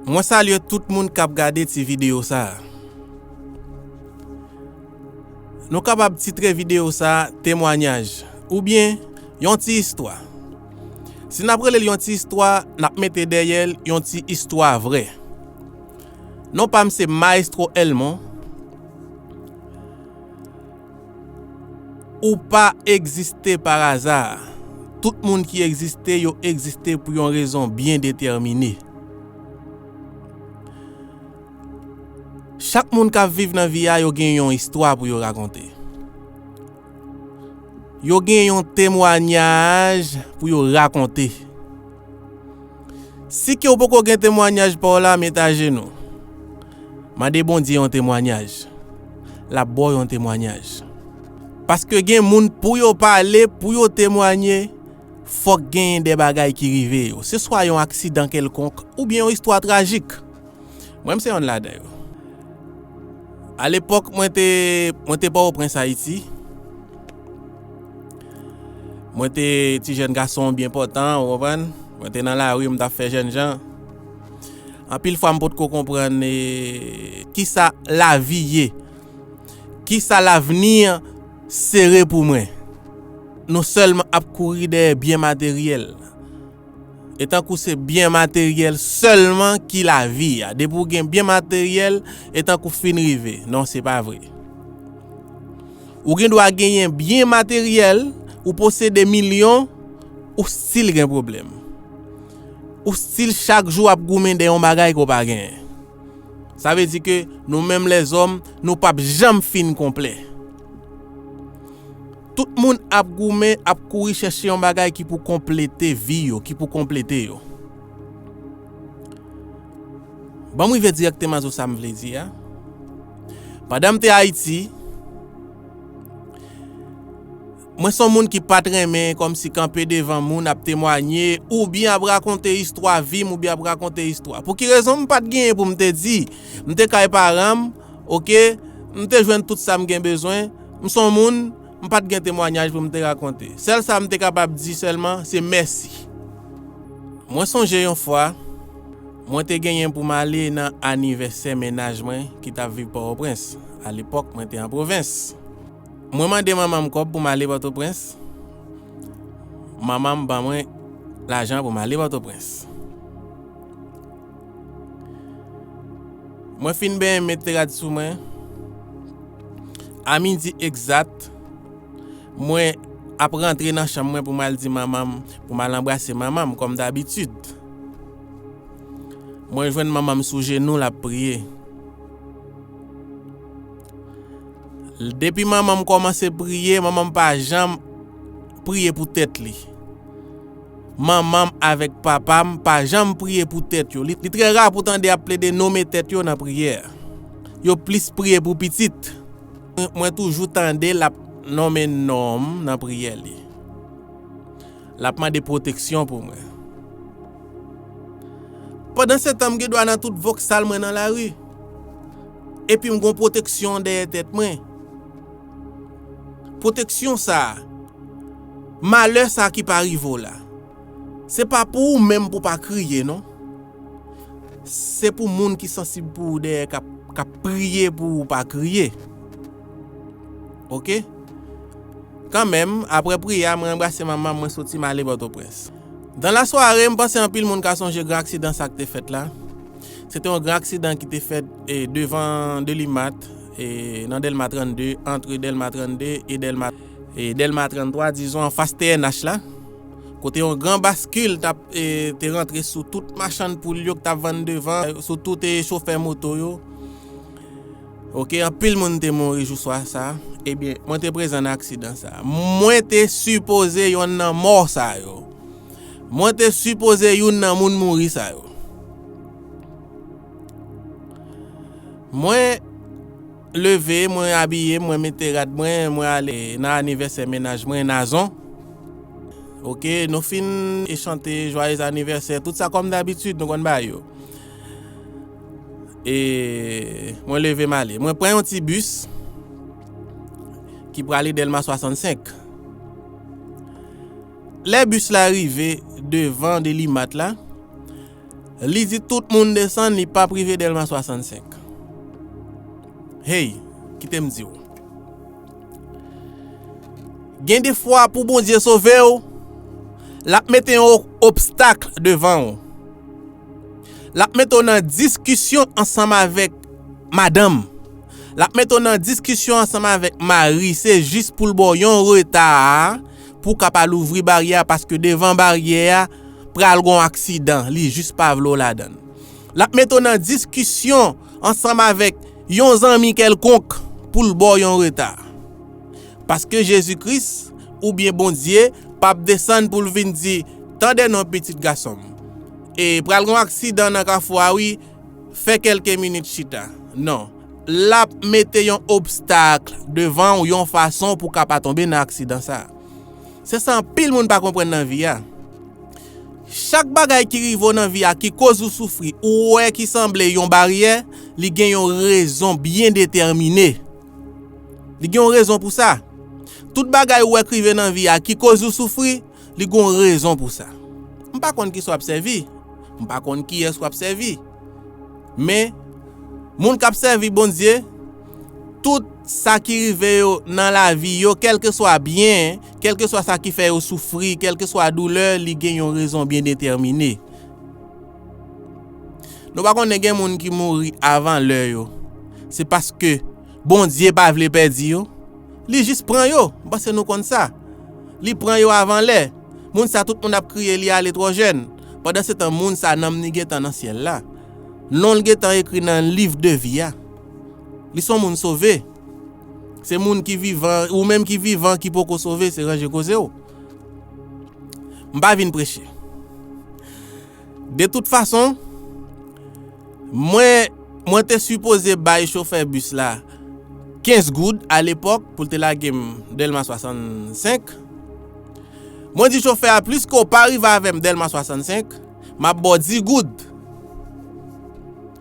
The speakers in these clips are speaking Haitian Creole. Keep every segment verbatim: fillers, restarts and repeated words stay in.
Mwen salye tout moun k ap gade ti videyo sa a. Nou kapab titre videyo sa a temwanyaj oubyen yon ti istwa. Si n ap rele l yon ti istwa, n ap mete dèyè l yon ti istwa vrè. Non pa m se Maestro Elmon. Ou pa egziste pa aza. Tout moun ki egziste, yo egziste pou yon rezon byen detèmine. Chak moun k ap viv nan vi a, yo gen yon istwa pou yo rakonte. Yo gen yon temwanyaj pou yo rakonte. Si ke w poko gen temwanyaj pa w la, met ajenou. Mande Bondye yon temwanyaj. L ap ba w yon temwanyaj. Paske gen moun pou yo pale, pou yo temwanye, fòk genyen de bagay ki rive yo. Se swa yon aksidan kèlkonk, oubyen yon istwa trajik. Mwen, m se yonn ladan yo. Alepòk, mwen te, mwen te Pòtoprens, Ayiti. Mwen te ti jèn gason byen pòtan, ou konprann? Mwen te nan lari, m t ap fè jènjan. Anpil fwa, m potko konprann, e, kisa lavi ye. Kisa lavni sere pou mwen. Nou sèlman ap kouri dèyè byen materyèl. E tankou se byen materyèl sèlman ki lavi a. Depi w gen byen materyèl, e tankou fin rive. Non, se pa vre. Ou gen dwa genyen byen materyèl, ou posede milyon, ou still gen pwoblèm. Ou still chak jou ap goumen dèyè yon bagay ke w pa genyen. Sa vle di ke nou menm lèzòm, nou p ap janm fin konplè. Tout moun ap goumen, ap kouri chèche yon bagay ki pou konplete vi yo, ki pou konplete yo. Ban m rive dirèkteman sou sa m vle di a. Pandan m te Ayiti, mwen se yon moun ki pa t renmen kòmsi kanpe devan moun ap temwanye, oubyen ap rakonte istwa vi m, oubyen ap rakonte istwa. Pou ki rezon m pa t genyen pou m te di? M te kay paran m, oke, m te jwenn tout sa m gen bezwen, m se yon moun, m pa t gen temwanyaj pou m te rakonte. Sèl sa m te kapab di sèlman, se mèsi. Mwen sonje yon fwa, mwen te genyen pou m ale nan anivèsè mennaj mwen ki t ap viv Pòtoprens. Alepòk, mwen te an pwovens. Mwen mande manman m kòb pou m ale Pòtoprens. Manman m ban mwen lajan pou m ale Pòtoprens. Mwen fin benyen, m mete rad sou mwen. A midi egzat, mwen ap rantre nan chanm mwen pou m al di manman m, pou m al anbrase manman m, kòm dabitid. Mwen jwenn manman m sou jenou, l ap priye. Depi manman m kòmanse priye, manman m pa janm priye pou tèt li. Manman m avèk papa m pa janm priye pou tèt yo. Li, li trè ra pou tande y ap plede nonmen tèt yo nan priyè. Yo plis priye pou pitit. Mwen toujou tande l ap nonmen non m nan priyè li. L ap mande pwoteksyon pou mwen. Pandansetan, m gen dwa nan tout vòksal mwen nan lari. Epi m gon pwoteksyon dèyè tèt mwen. Pwoteksyon sa a, malè sa a ki pa rive w la, se pa pou ou menm pou w pa kriye, non. Se pou moun ki sansib pou ou dèyè k ap, k ap priye pou ou pa kriye. Oke? Kanmenm, apre priyè a, mwen anbrase manman m, mwen soti, m ale Pòtoprens. Dan lasware, m panse anpil moun ka sonje gran aksidan sa k te fèt la. Se te yon gran aksidan ki te fèt, e, devan Delimat, e, nan Dèlma trannde, antre Dèlma trannde e Dèlma, e, Dèlma tranntwa, dizon, anfas T N H la. Kote yon gran baskil t ap, e, te rantre sou tout machann poul yo k t ap vann devan, sou tout, e, chofè moto yo. Oke, anpil moun te mouri jou swa sa. Ebyen, mwen te prezan nan aksidan sa. Mwen te sipoze yonn nan mò sa yo. Mwen te sipoze youn nan moun mouri sa yo. Mwen leve, mwen abiye, mwen mete rad mwen, mwen ale nan anivèsè mennaj mwen, Nazon. Oke, nou fin e chante jwayez anivèsè, tout sa kòm dabitid, nou konn bagay yo. E mwen leve m ale. Mwen pran yon ti bis ki prale Dèlma swasannsenk. Lè bis la rive devan Delimat la, Li di tout moun desann, li p ap rive Dèlma swasannsenk. Hey, kite m di w. Gen de fwa pou Bondye sove w, l ap mete yon obstak devan w. L ap mete w nan diskisyon ansanm avèk madanm. L ap mete w nan diskisyon ansanm avèk mari. Se jis pou l ba w yon reta a, pou w ka pa louvri baryè a, paske devan baryè a, pral gon aksidan. Li jis pa vle w ladan l. L ap mete w nan diskisyon ansanm avèk yon zanmi kèlkonk pou l ba w yon reta. Paske Jezi Kris oubyen Bondye p ap desann pou l vin di, "Tande non, pitit gason m. E pral gon aksidan nan kafou a wi, fè kèlke minit chita." Non. L ap mete yon obstak devan w yon fason pou w ka pa tonbe nan aksidan sa a. Se sa anpil moun pa konprann nan vi a. Chak bagay ki rive w nan vi a ki koz ou soufri, ou wè ki sanble yon baryè, li gen yon rezon byen detèmine. Li gen yon rezon pou sa. Tout bagay ou wè k rive nan vi a ki koz ou soufri, li gen yon rezon pou sa. M pa konn kisa w ap sèvi. M pa konn kiyès w ap sèvi. Men, moun k ap sèvi Bondye, tout sa ki rive yo nan lavi yo, kèlkeswa byen, kèlkeswa sa ki fè yo soufri, kèlkeswa doulè, li gen yon rezon byen detèmine. Nou pa konnen gen moun ki mouri avan lè yo. Se paske Bondye pa vle pèdi yo. Li jis pran yo. M panse nou konn sa. Li pran yo avan lè. Moun sa tout moun ap kriye li ale twò jèn. Pandansetan, moun sa nanm li gentan nan syèl la. Non l gentan ekri nan liv de vi a. Li se yon moun sove. Se moun ki vivan, ou menm ki vivan ki poko sove, se ranje koze w. M pa vin preche. De tout fason, mwen, mwen te sipoze bay chofè bis la kenz goud alepòk pou l te lage m Dèlma swasannsenk. Mwen di chofè a, "Pliske w pa rive avè m Dèlma swasannsenk, m ap ba w dis goud."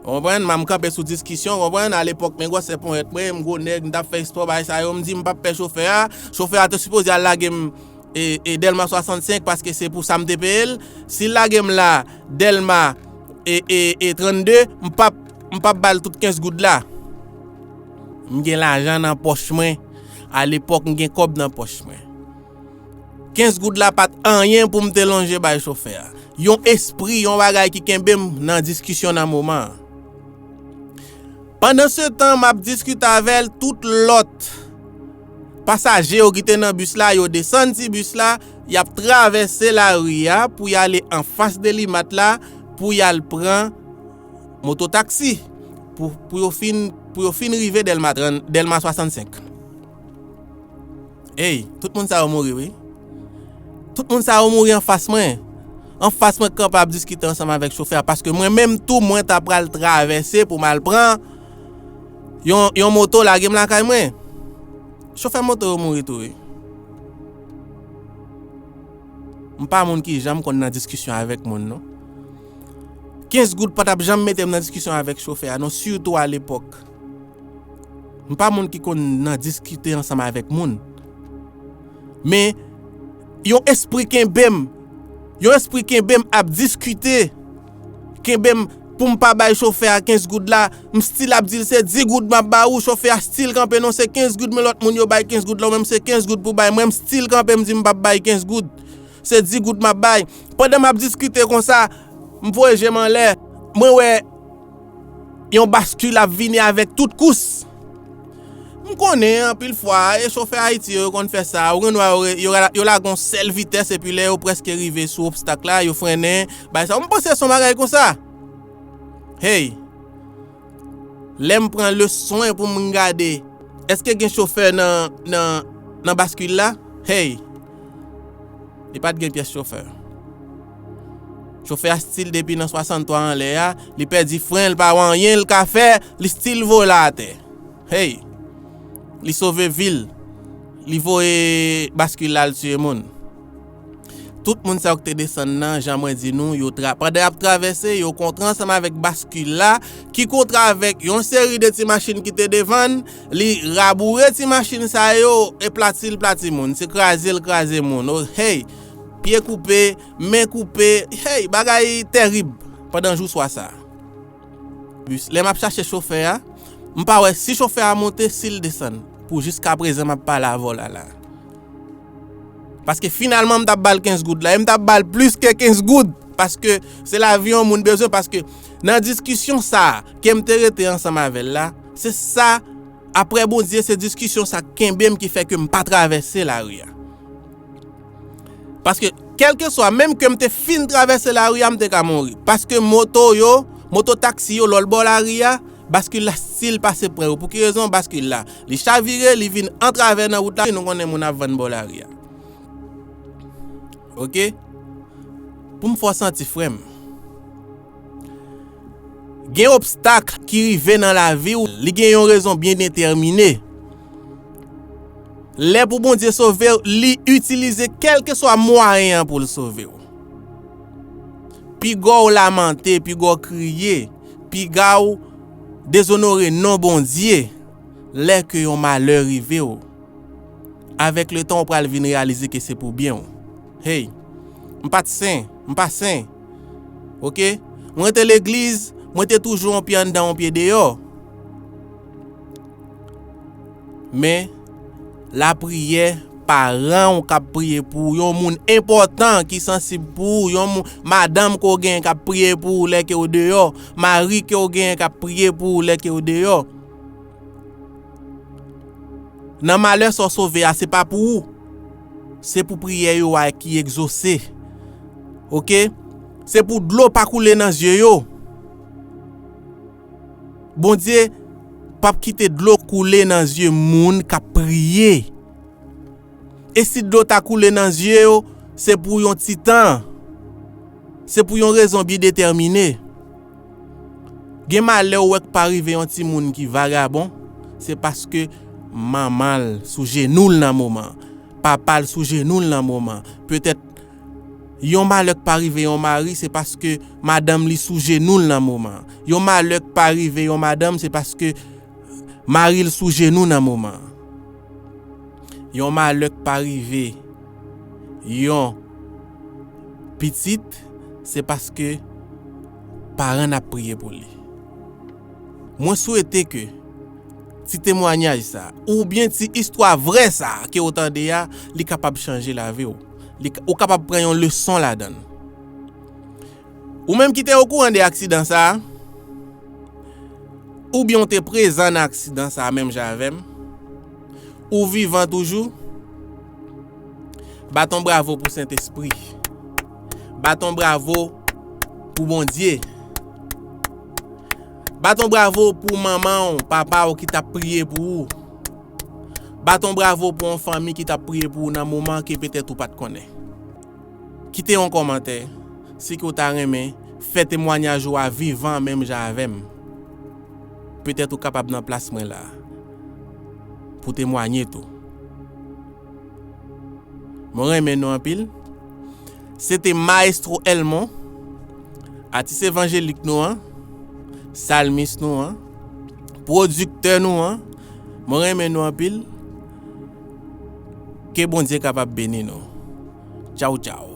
Ou konprann? M kanpe sou diskisyon, ou konprann? Alepòk, men gwosè ponyèt mwen, m gwo nèg, m t ap fè espò, bagay sa yo, m di m p ap pè chofè a. Chofè a te sipoze al lage m e, e Dèlma swasannsenk, paske se pou sa m te peye l. Si l lage m la, Dèlma e, e, e trannde, m p ap, m p ap ba l tout kenz goud la. M gen lajan nan pòch mwen. Alepòk, m gen kòb nan pòch mwen. Kenz goud la pa t anyen pou m te lonje bay chofè a. Yon espri, yon bagay ki kenbe m nan diskisyon nan moman an. Pandansetan, m ap diskite avè l, tout lòt pasaje yo ki te nan bis la, yo desann ti bis la, y ap travèse lari a pou y ale anfas de Limat la, pou y al pran mototaksi, pou, pou yo fin, pou yo fin rive Dèlma trant, Dèlma swasannsenk. Ey, tout moun sa yo mouri, wi. Tout moun sa yo mouri anfas mwen. Anfas mwen k kanpe ap diskite ansanm avèk chofè a, paske mwen menm tou, mwen ta pral travèse pou m al pran yon, yon moto lage m lakay mwen. Chofè moto yo mouri tou, wi. M pa moun ki janm konn nan diskisyon avèk moun, non. Kenz goud pa t ap janm mete m nan diskisyon avèk chofè a, non, sitou alepòk. M pa moun ki konn nan diskite ansanm avèk moun. Men, yon espri kenbe m. Yon espri kenbe m ap diskite. Kenbe m pou m pa bay chofè a kenz goud la. M still ap di l se dis goud m ap ba ou. Chofè a still kanpe, "Non, se kenz goud, men lòt moun yo bay kenz goud la, ou menm se kenz goud pou bay." Mwen, m still kanpe, m di m p ap bay kenz goud. Se dis goud m ap bay. Pandan m ap diskite konsa, m voye je m anlè. Mwen wè yon baskil ap vini avèk tout kous. M konnen anpil fwa, e chofè Ayiti yo, yo konn fè sa. Ou konn wè yo, yo, yo lage yon sèl vitès, epi lè yo prèske rive sou obstak la, yo frennen, bay sa. M panse se yon bagay konsa. Hey! Lè m pran le swen pou m gade, èske gen chofè nan, nan, nan baskil la? Hey! Li pa t gen pyès chofè. Chofè a still depi nan swasanntwa anlè a, li pèdi fren, li pa wè anyen l ka fè, li still vole atè. Hey! Li sove vi l. Li voye baskil la al tiye moun. Tout moun sa yo ki te desann nan, jan mwen di nou, yo tra-, pandan y ap travèse, yo kontre ansanm avèk baskil la, ki kontre avèk yon seri de ti machin ki te devan l, li raboure ti machin sa yo, eplati l plati moun, se kraze l kraze moun. Oh, hey! Pye koupe, men koupe, hey, bagay tèrib. pandan jou swa sa a. Bis, lè m ap chache chofè a, m pa wè si chofè a monte, si l desann. Pou jiskaprezan m ap pale avè w la la. Paske finalman m t ap ba l kenz goud la, e m t ap ba l plis ke kenz goud. Paske se lavi yon moun bezwen, paske nan diskisyon sa a ke m te rete ansanm avè l la, se sa, apre Bondye, se diskisyon sa k kenbe m ki fè ke m pa travèse lari a. Paske, kèlkeswa, menm ke m te fin travèse lari a, m te ka mouri. Paske moto yo, moto taksi yo, lòt bò lari a, baskil la still pase pran yo. Pou ki rezon? Baskil la, li chavire, li vin antravè nan wout la, nou konnen moun ap vann bò lari a. Oke? Pou m fè w santi, frè m, gen obstak ki rive nan lavi w, li gen yon rezon byen detèmine. Lè pou Bondye sove w, li itilize kèlkeswa mwayen an pou l sove w. Piga w lamante, piga w kriye, piga w dezonore non Bondye, lè ke yon malè rive w, avèk letan w pral vin reyalize ke se pou byen w. Hey, m pa t sen, m pa sen. Oke? Mwen te legliz, mwen te toujou yon pye anndan, yon pye deyò. Men, lapriyè, paran w k ap priye pou ou, yon moun enpòtan ki sansib pou ou, yon moun, madanm ke w gen k ap priye pou ou lè ke w deyò, mari ke w gen k ap priye pou ou lè ke w deyò. Nan malè sa w sove a, se pa pou ou. Se pou priyè yo a ki egzose. Oke? Se pou dlo pa koule nan zye yo. Bondye p ap kite dlo koule nan zye moun k ap priye. E si dlo ta koule nan zye yo, se pou yon ti tan. Se pou yon rezon byen detèmine. Gen malè ou wè k pa rive yon timoun ki vagabon, se paske manman l sou jenou l nan moman an, papa l sou jenou l nan moman an. Petèt, yon malè k pa rive yon mari, se paske madanm li sou jenou l nan moman an. Yon malè k pa rive yon madanm, se paske mari l sou jenou nan moman an. Yon malè k pa rive yon pitit, se paske paran n ap priye pou li. Mwen swete ke ti temwayaj sa, oubyen ti istwa vrè sa ke w tande a, li kapab chanje lavi w. Li, ou kapab pran yon leson ladan l. Ou menm ki te okouran de aksidan sa a, oubyen w te prezan nan aksidan sa a menm jan avè m, ou vivan toujou, bat on bravo pou Sentespri. Bat on bravo pou Bondye. Bat on bravo pou manman w, papa w ki t ap priye pou ou. Bat on bravo pou yon fanmi ki t ap priye pou ou nan moman ke petèt ou pa t konnen. Kite yon kòmantè si ke w ta renmen fè temwayaj ou a vivan menm jan avè m. Petèt ou kapab nan plas mwen la pou temwaye tou. Mwen renmen nou anpil. Se te Maestro Elmon, atis evanjelik nou an, salmis nou an, pwodiktè nou an. Mwen renmen nou anpil. Ke Bondye kapab beni nou. Tchaw, tchaw.